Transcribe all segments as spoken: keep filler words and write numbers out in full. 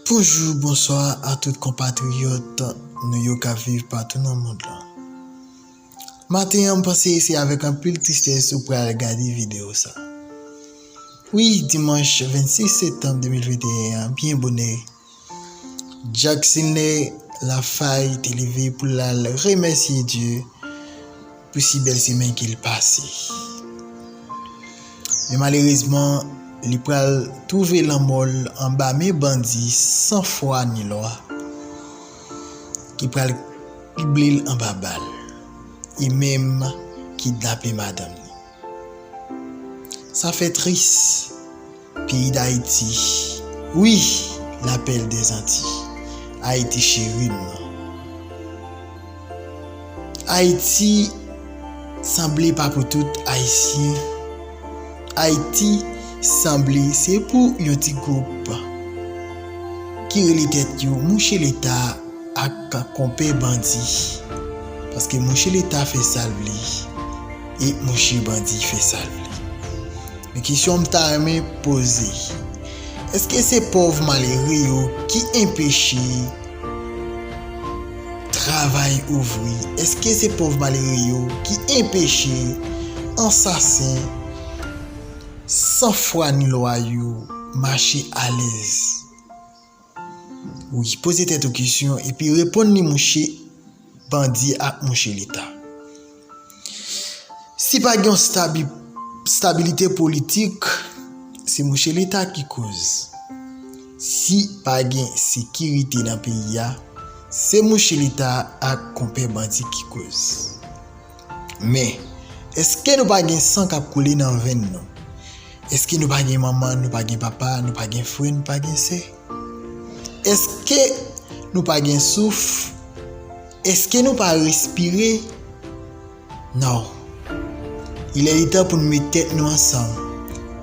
Bonjou, bonswa a tout konpatriyòt nou yo k ap viv patou nan mond lan. Maten an, m panse se avèk anpil tristès ou pral gade videyo sa. Wi, dimanch vennsis septanm de mil venteyen an, byen bonè, Jackson Lafaille te leve pou l al remèsye Dye pou si bèl semenn ke l pase. Men malerezman, li pral twouve lanmò l anba men bandi san fwa ni lwa, ki pral krible l anba bal, e menm kidnape madanm li. Sa fè tris. Peyi Dayiti, wi, lapèl dèzanti, Ayiti cheri m nan. Ayiti sanble pa pou tout Ayisyen. Ayiti sanble se pou yon ti gwoup ki rele tèt yo mouche Leta ak konpè bandi. Paske mouche Leta fè sa l vle e mouche bandi fè sa l vle. Men kesyon m ta renmen poze, èske se pòv malere yo ki enpeche travay ouvri? Èske se pòv malere yo ki enpeche ansasen san fwa ni lwa yo mache alèz? Wi, poze tèt ou kesyon epi reponn li mouche bandi ak mouche Leta. Si pa gen yon stabi-, stabilite politik, se mouche Leta ki koz. Si pa gen sekirite nan peyi a, se mouche Leta ak konpè bandi ki koz. Men, èske nou pa gen san k ap koule nan venn nou? Èske nou pa gen manman, nou pa gen papa, nou pa gen frè, nou pa gen sè? Èske nou pa gen souf? Èske nou pa respire? Non. Il est temps pou n met tèt nou ansanm,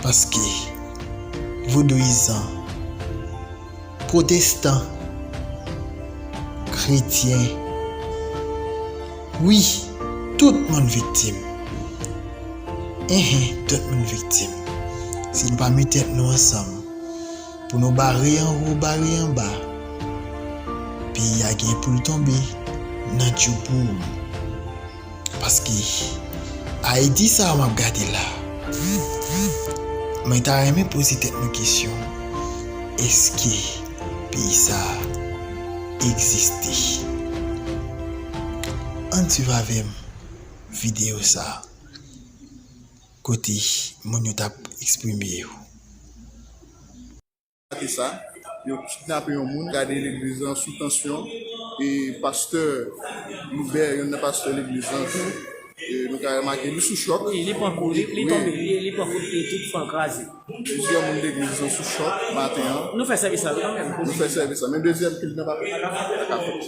paske vodouyizan, pwotestan, kretyen, wi, tout moun viktim. Enhen, tout moun viktim. Si nou pa met tèt nou ansanm pou nou bare anwo, bare anba, peyi a gen pou l tonbe nan djouboum. Paske Ayiti sa a m ap gade la, mwen ta renmen poze tèt mwen kesyon, èske peyi sa a egziste? Ann swiv avè m videyo sa a, kote moun yo t ap eksprime yo. Gade sa, yo kidnape yon moun, gade legliz lan sou tansyon, e pastè Loubè, youn nan pastè legliz lan tou, e nou ka remake li sou chòk. Wi, li pran kou, li, li tonbe, li, li pran kout pye, tout fwa l kraze. Plizyè moun legliz lan sou chòk maten an. Nou fè sèvis la wi kanmenm. Nou fè sèvis la, men dezyèm kil nan pa, pa ka fèt.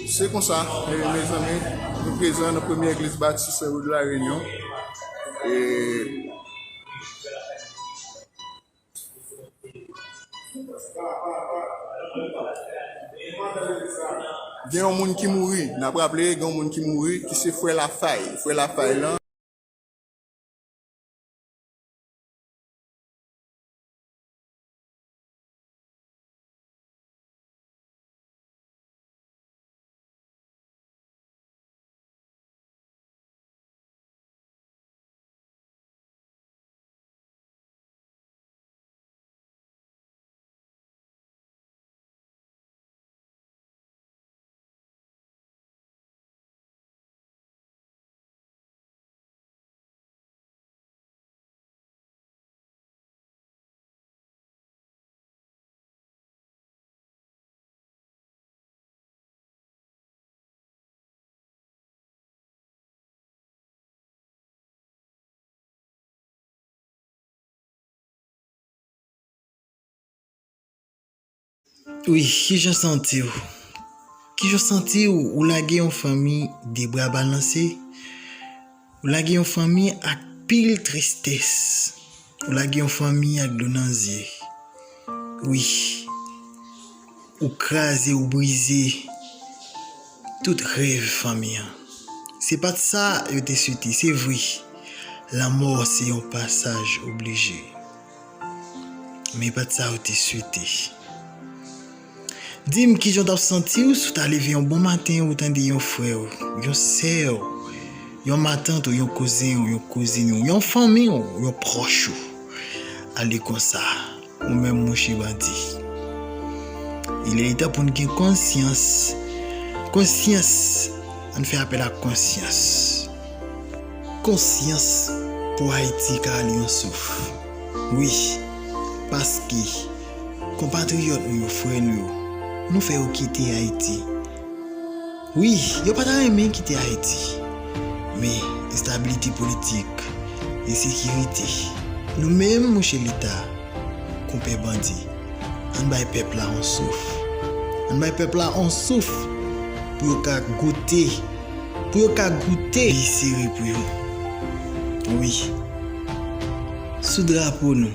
Se konsa, e, mezanmi, nou prezan nan premye egliz batis Sen Wi de La Renyon. E, gen yon moun ki mouri, n ap raple, gen yon moun ki mouri, ki se frè Lafay. Frè Lafay lan. Wi, kijan w santi w? Kijan w santi w? Ou lage yon fanmi de bra balanse. Ou lage yon fanmi ak pil tristès. Ou lage yon fanmi ak dlo nan zye. Wi. Ou kraze, ou brize tout rèv fanmi an. Se pa t sa yo te swete, se vre. Lanmò se yon pasaj oblije. Men e pa t sa yo te swete. Di m kijan w t ap santi w si w ta leve yon bon maten, ou tande yon frè w, yon sè w, yon matant ou, yon kouzen w, yon kouzin ou, yon fanmi w, yon pwòch ou ale konsa. Ou menm mouche bandi. Il est temps pou n gen konsyans. Konsyans. Ann fè apèl a konsyans. Konsyans pou Ayiti ka ale yon souf. Wi, paske konpatriyòt nou yo, frè nou yo, nou fè yo kite Ayiti. Wi, yo pa ta renmen kite Ayiti. Men, enstabilite politik, ensekirite, nou menm, mouche Leta, konpè bandi, ann bay pèp la yon souf. Ann bay pèp la yon souf pou yo ka goute, pou yo ka goute. Peyi sere pou yo. Wi. Sou drapo nou,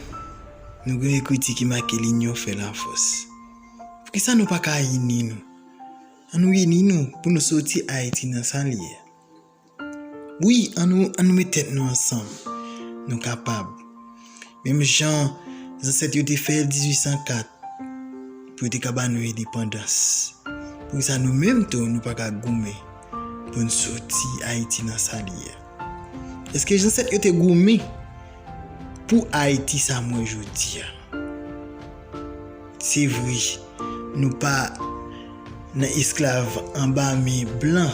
nou gen ekriti ki make Linyon fè lafòs. Poukisa nou pa ka ini nou? Ann nou ini nou pou nou soti Ayiti nan sa l ye. Wi, ann nou, ann nou met tèt nou ansanm. Nou kapab. Menm jan zansèt yo te fè l dizuit san kat pou yo te ka ba nou endepandans. Poukisa nou menm tou, nou pa ka goumen pou n soti Ayiti nan sa l ye a? Èske zansèt yo te goumen pou Ayiti sa m wè jodi a? Se vre, nou pa nan esklav anba men blan,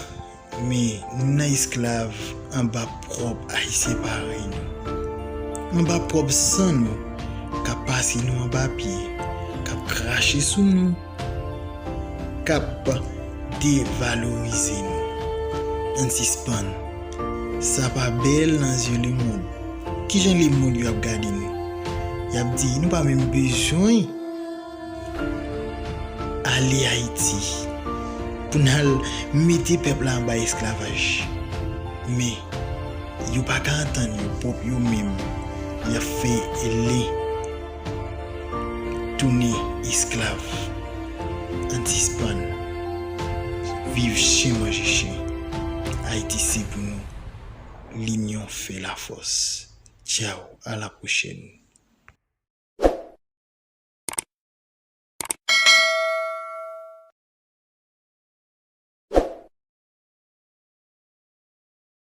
men nou nan esklav anba pwòp Ayisyen parèy nou. Anba pwòp san nou, k ap pase nou anba pye, k ap krache sou nou, k ap devalorize nou. Ann sispann. Sa pa bèl nan zye lemonn. Kijan lemonn yo ap gade nou? Y ap di, nou pa menm bezwen ale Ayiti pou n al mete pèp la anba esklavaj. Men, yo pa ka antann yo pwòp yo menm, y ap fè len tounen esklav. Ann sispann viv chen manje chen. Ayiti se pou nou. Linyon fè lafòs. Tchaw, a la pwochèn.